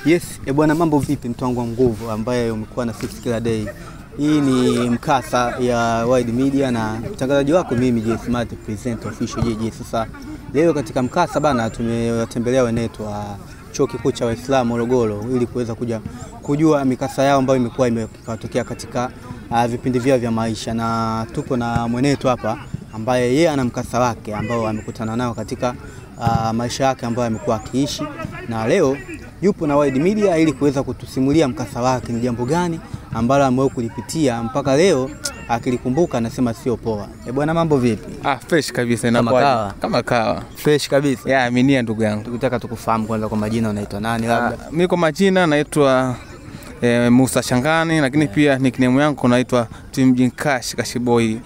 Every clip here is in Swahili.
Yes, bwana, mambo vipi mtu wangu wa nguvu ambaye umekuwa na sisi kila day. Hii ni mkasa ya Wide Media na mtangazaji wako mimi J Smart Present Official JJ. Sasa leo katika mkasa bana tumewatembelea wenetu wa Chuo Kikuu cha Waislamu Morogoro ili kuweza kuja kujua mikasa yao ambayo imekuwa imetokea katika vipindi vyao vya maisha, na tuko na mwenetu hapa ambaye yeye ana mkasa wake ambao amekutana nao katika maisha yake ambayo amekuwa akiishi, na leo yupo na Wide Media ili kuweza kutusimulia mkasa wake ni jambo gani ambalo amewahi kulipitia mpaka leo akilikumbuka anasema sio poa. Bwana, mambo vipi? Fresh kabisa, inakuwa kama kawa. Fresh kabisa. Yeah, aminia ndugu yangu. Tukitaka tukufahamu kwanza kwa majina unaitwa nani labda? Mimi kwa majina naitwa Musa Shangani, lakini pia nickname yangu naitwa Team Jinkash Kashiboy,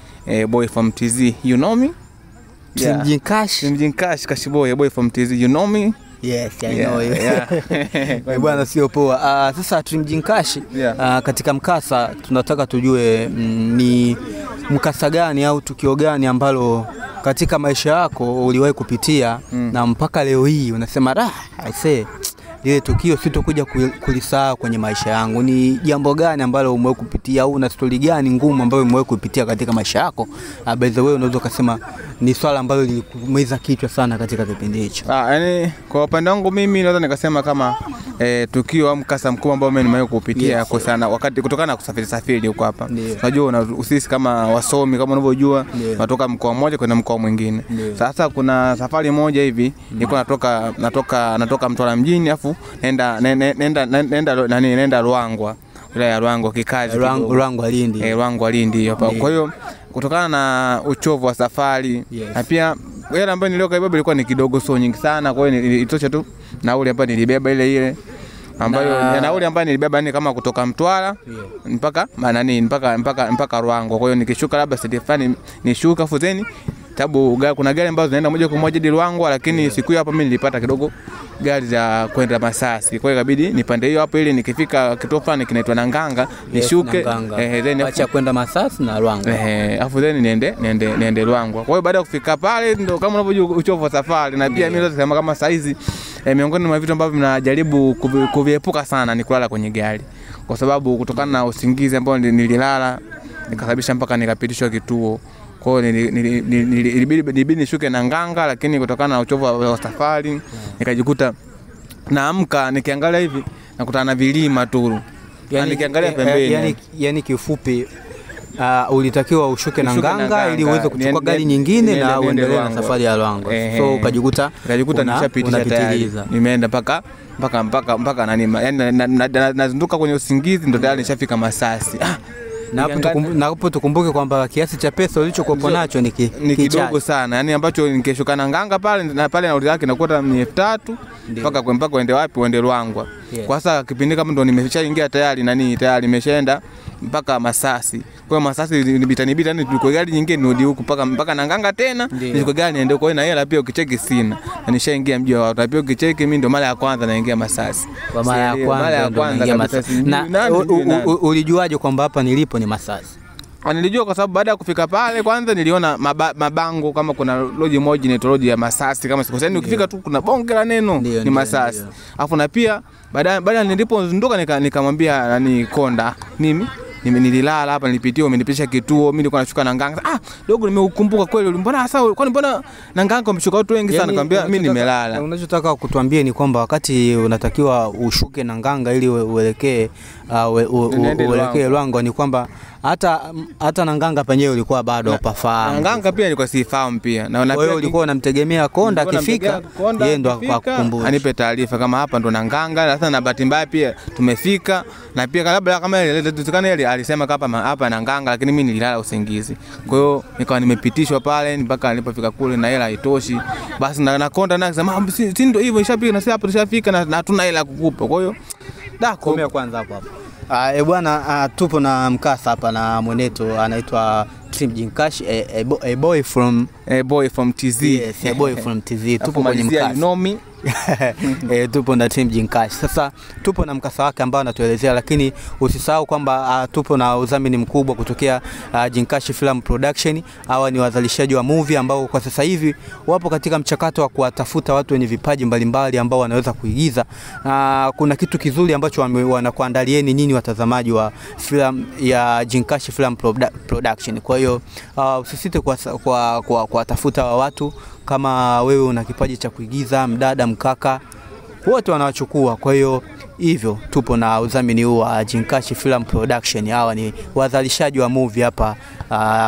boy from TZ. You know me? Team Jinkash? Team Jinkash Kashiboy, boy from TZ. You know me? Yes, I know you. Yeah. Bwana sio poa. Sasa Team Jinkash, katika mkasa tunataka tujue ni mkasa gani au tukio gani ambalo katika maisha yako uliwahi kupitia na mpaka leo hii unasema I say lile tukio sitokuja kulisahau kwenye maisha yangu. Ni jambo gani ambalo umewahi kupitia au una story gani ngumu ambayo umewahi kupitia katika maisha yako? By the way, unaweza kusema ni swala ambalo lilikuumiza kichwa sana katika kipindi hicho. Yani kwa upande wangu mimi naweza nikasema kama tukio au mkasa mkubwa ambao mimi nimewahi kupitia kwa sana wakati kutokana na kusafiri safiri huko hapa. Unajua sisi kama wasomi kama unavyojua natoka mkoa mmoja kwenda mkoa mwingine. Sasa kuna safari moja hivi nilikuwa natoka Mtwara mjini afu nenda Ruangwa, wilaya ya Ruangwa kikazi. Ruangwa Lindi. Ruangwa Lindi hapa. Kwa hiyo kutokana na uchovu wa safari na pia hela ambayo niliokaibeba ilikuwa ni kidogo, sio nyingi sana. Kwa hiyo ilitosha tu nauli ambayo nilibeba ile ile ambayo nauli ambayo nilibeba ni kama kutoka Mtwara mpaka nani mpaka Ruangwa. Kwa hiyo nikishuka labda siti fulani nishuka fuzeni sababu kuna gari ambazo zinaenda moja kwa moja hadi Ruangwa, lakini siku hiyo hapa mimi nilipata kidogo gari za kwenda Masasi. Kwa hiyo ikabidi nipande hiyo hapo ili nikifika kituo fulani kinaitwa Nanganga nishuke, then acha kwenda Masasi na Ruangwa. Afu then niende Ruangwa. Kwa hiyo baada ya kufika pale ndio kama unavyojua uchovu wa safari, na pia mimi naweza kusema kama saizi miongoni mwa vitu ambavyo ninajaribu kuviepuka sana ni kulala kwenye gari, kwa sababu kutokana na usingizi ambao nililala nikasababisha mpaka nikapitishwa kituo. Kwa hiyo ilibidi nishuke Nanganga, lakini kutokana na uchovu wa safari nikajikuta naamka nikiangalia hivi nakutana na vilima tu. Yani nikiangalia pembeni. Yani kiufupi ulitakiwa ushuke Nanganga ili uweze kuchukua gari nyingine na uendelee na safari ya Ruangwa. So ukajikuta nishapitisha tayari. Nimeenda mpaka nani, yani nazinduka kwenye usingizi ndo tayari nishafika Masasi. Na hapo tukumbuke kwamba kiasi cha pesa ulichokuwa nacho ni kidogo sana. Yani ambacho nikishuka Nanganga pale na pale nauli yake nakuta ni 3000 mpaka uende wapi, uende Ruangwa. Kwa sasa kipindi kama ndo nimeshaingia tayari nani tayari nimeshaenda mpaka Masasi. Kwa hiyo Masasi nibita yani niko gari nyingine nirudi huku mpaka Nanganga tena niko gari niende. Kwa hiyo na hela pia ukicheki sina. Na nishaingia mji wa watu. Na pia ukicheki mimi ndo mara ya kwanza naingia Masasi. Kwa mara ya kwanza kabisa. Na ulijuaje kwamba hapa nilipo ni Masasi? Nilijua kwa sababu baada ya kufika pale kwanza niliona mabango kama kuna loji moja inaitwa loji ya Masasi kama sikosei. Ukifika tu kuna bonge la neno ni Masasi. Alafu na pia baada nilipozinduka nikamwambia nani konda, mimi nililala hapa, nilipitia umenipisha kituo, mimi nilikuwa nashuka Nanganga. Dogo nimeukumbuka kweli, mbona hasa kwani mbona Nanganga umeshuka watu wengi sana? Nikamwambia mimi nimelala. Unachotaka kutuambia ni kwamba wakati unatakiwa ushuke Nanganga ili uelekee uelekee Ruangwa ni kwamba hata Nanganga penyewe ulikuwa bado hupafahamu. Nanganga pia nilikuwa sifahamu pia. Na wewe ulikuwa unamtegemea konda akifika yeye ndo akakukumbusha. Anipe taarifa kama hapa ndo Nanganga. Sasa na bahati mbaya pia tumefika na pia labda kama ile alisema hapa hapa Nanganga, lakini mimi nililala usingizi. Kwa hiyo nikawa nimepitishwa pale mpaka nilipofika kule na hela haitoshi. Basi na konda naye akasema si ndio hivyo ishafika na sisi hapo tushafika na hatuna hela kukupa. Kwa hiyo komea kwanza hapo hapo. Bwana, tupo na mkasa hapa na mwenetu anaitwa Team Jinkash, a boy from a boy from TZ. Yes, a boy from TZ. Tupo kwenye mkasa. You know me. Tupo na team Jinkash. Sasa tupo na mkasa wake ambao anatuelezea, lakini usisahau kwamba tupo na udhamini mkubwa kutokea Jinkash Film Production. Hawa ni wazalishaji wa movie ambao kwa sasa hivi wapo katika mchakato wa kuwatafuta watu wenye vipaji mbalimbali ambao wanaweza kuigiza. Kuna kitu kizuri ambacho wanakuandalieni nyinyi watazamaji wa film ya Jinkash Film Production. Kwa hiyo usisite kwa kuwatafuta wa watu. Kama wewe una kipaji cha kuigiza, mdada, mkaka, wote wanawachukua. Kwa hiyo hivyo tupo na udhamini huu wa Jinkash Film Production. Hawa ni wazalishaji wa movie hapa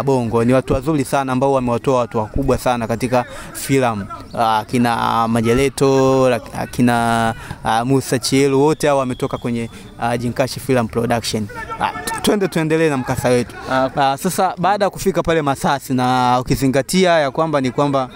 Bongo. Ni watu wazuri sana ambao wamewatoa watu wakubwa sana katika filamu. Kina Majeleto, kina Musa Chielu, wote hao wametoka kwenye Jinkash Film Production. Twende tuendelee na mkasa wetu. Sasa baada ya kufika pale Masasi, na ukizingatia ya kwamba ni kwamba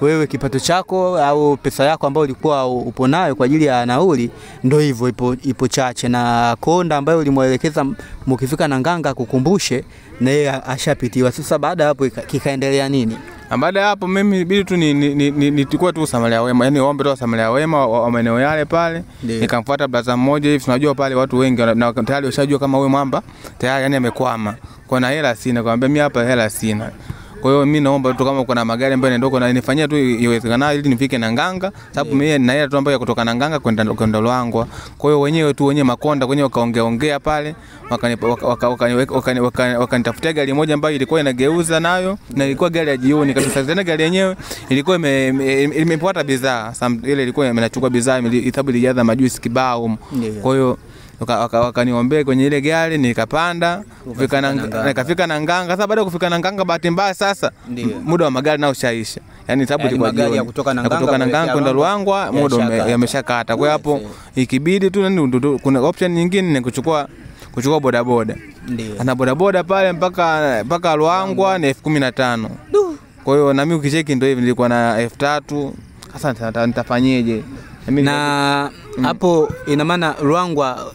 wewe kipato chako au pesa yako ambayo ulikuwa upo nayo kwa ajili ya nauli ndio hivyo ipo chache, na konda ambayo ulimwelekeza mkifika na Nganga kukumbushe na yeye ashapitiwa. Sasa baada hapo kikaendelea nini? Baada ya hapo mimi ibidi tu nilikuwa tu Samaria wema, yani ombe tu Samaria wema wa maeneo yale pale. Nikamfuata brother mmoja hivi, tunajua pale watu wengi na tayari ushajua kama wewe mwamba tayari yani amekwama. Kwa na hela sina, kwambia mimi hapa hela sina. Kwa hiyo mimi naomba tu kama kuna magari ambayo ndio na nifanyia tu iwezekanayo ili nifike na Nganga, sababu mimi na hela tu ambayo kutoka na Nganga kwenda Ruangwa. Kwa hiyo wenyewe tu wenyewe makonda wenyewe wakaongea ongea pale, wakanitafutia gari moja ambayo ilikuwa inageuza nayo, na ilikuwa gari ya jioni kabisa. Tena gari yenyewe ilikuwa imepata bidhaa, ile ilikuwa inachukua bidhaa, sababu ilijaza majuisi kibao. Kwa hiyo wakaniombea kwenye ile gari, nikapanda nikafika na Nganga. Sasa baada ya kufika na Nganga, bahati mbaya sasa muda wa magari nao ushaisha. Yaani sababu ilikuwa jioni kutoka na Nganga kwenda Ruangwa muda yameshakata. Kwa hapo ikibidi tu kuna option nyingine ni kuchukua bodaboda. Na bodaboda pale mpaka Ruangwa ni 15,000. Kwa hiyo na mimi ukicheki ndio hivi nilikuwa na 3,000. Sasa nitafanyeje? Na hapo ina maana Ruangwa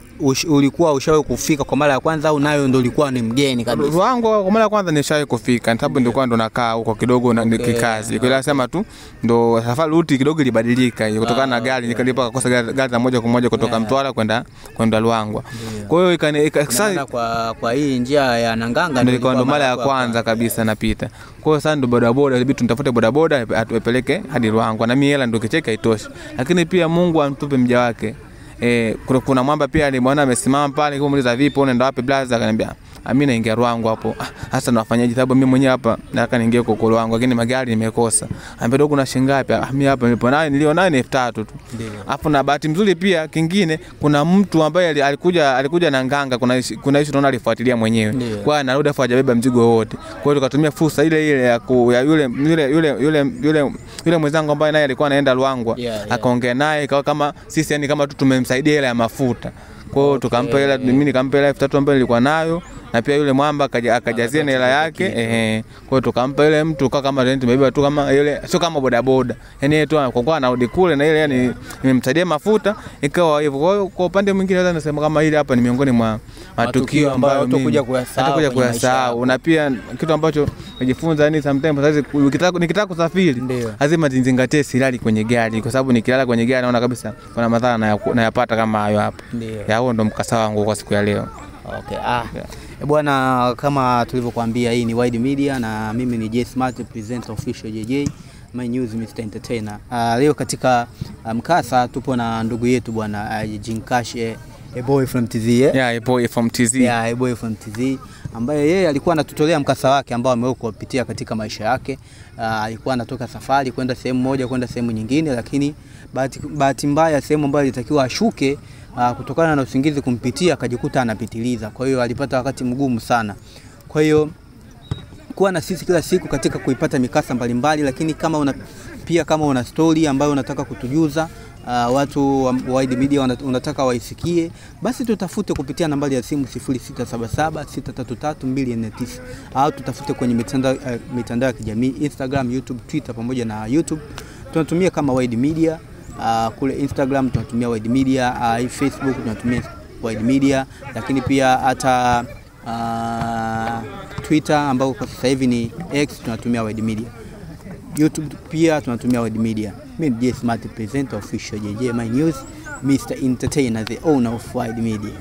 ulikuwa ushawahi kufika kwa mara ya kwanza au nayo ndio ulikuwa ni mgeni kabisa? Ruangwa kwa mara ya kwanza nishawahi kufika, sababu ndio ndo nakaa huko kidogo na kikazi. Kwa hiyo nasema tu ndo safari route kidogo ilibadilika hiyo kutokana na gari, nikalipa kukosa gari za moja kwa moja kutoka Mtwara kwenda Ruangwa. Kwa hiyo sasa kwa hii njia ya Nanganga ndio ndo mara ya kwanza kabisa napita. Kwa hiyo sasa ndo bodaboda ilibidi tunitafute bodaboda atupeleke hadi Ruangwa, na mimi hela ndo kicheka haitoshi. Lakini pia Mungu amtupe mja wake. Kuna mwamba pia alimwona amesimama pale, nikamuuliza vipi unaenda wapi blaza, akaniambia mimi naingia Ruangwa hapo. Sasa nafanyaje sababu mimi mwenyewe hapa nataka niingie huko Ruangwa lakini magari nimekosa. Anambia dogo una shilingi ngapi? Mimi hapa nilipo nayo nilio nayo ni 3,000 tu. Alafu na bahati nzuri pia kingine kuna mtu ambaye alikuja na Nganga, kuna issue tunaona alifuatilia mwenyewe. Kwa hiyo anarudi afu hajabeba mzigo wote. Kwa hiyo tukatumia fursa ile ile ya yule mwenzangu ambaye naye alikuwa anaenda Ruangwa. Akaongea naye ikawa kama sisi yani kama tu tumemsaidia hela ya mafuta. Kwa hiyo tukampa hela, mimi nikampa hela 3,000 ambayo nilikuwa nayo, na pia yule mwamba akajazia na hela yake. Kwa hiyo tukampa yule mtu kama tumebeba tu kama yule, sio kama bodaboda. Yaani yeye tu kwa kuwa anarudi kule na ile yani nimemsaidia mafuta ikawa hivyo. Kwa hiyo kwa upande mwingine naweza nasema kama ile hapa ni miongoni mwa matukio ambayo hutakuja kuyasahau. Na pia kitu ambacho nimejifunza yani sometimes nikitaka kusafiri lazima nizingatie silali kwenye gari, kwa sababu nikilala kwenye gari naona kabisa kuna madhara nayapata kama hayo hapo. Ya huo ndo mkasa wangu kwa siku ya leo. Okay. Bwana, kama tulivyokuambia hii ni Wide Media na mimi ni J Smart presenter official JJ My News Mr Entertainer. Leo katika mkasa tupo na ndugu yetu bwana Jinkash, a boy from TZ. Yeah, a boy from TZ. Yeah, a boy from TZ ambaye yeye alikuwa anatutolea mkasa wake ambao ameweza kupitia katika maisha yake. Alikuwa anatoka safari kwenda sehemu moja kwenda sehemu nyingine, lakini bahati mbaya sehemu ambayo alitakiwa ashuke kutokana na usingizi kumpitia akajikuta anapitiliza. Kwa hiyo alipata wakati mgumu sana. Kwa hiyo kuwa na sisi kila siku katika kuipata mikasa mbalimbali, lakini kama una story ambayo unataka kutujuza watu wa Wide Media unataka waisikie, basi tutafute kupitia nambari ya simu 0677 633 249 au tutafute kwenye mitandao ya kijamii Instagram, YouTube, Twitter pamoja na YouTube. Tunatumia kama Wide Media. Kule Instagram tunatumia Wide Media, Facebook tunatumia Wide Media, lakini pia hata Twitter ambao kwa sasa hivi ni X tunatumia Wide Media. YouTube pia tunatumia Wide Media. Mimi ni J Smart presenter official JJ My News, Mr Entertainer, the owner of Wide Media.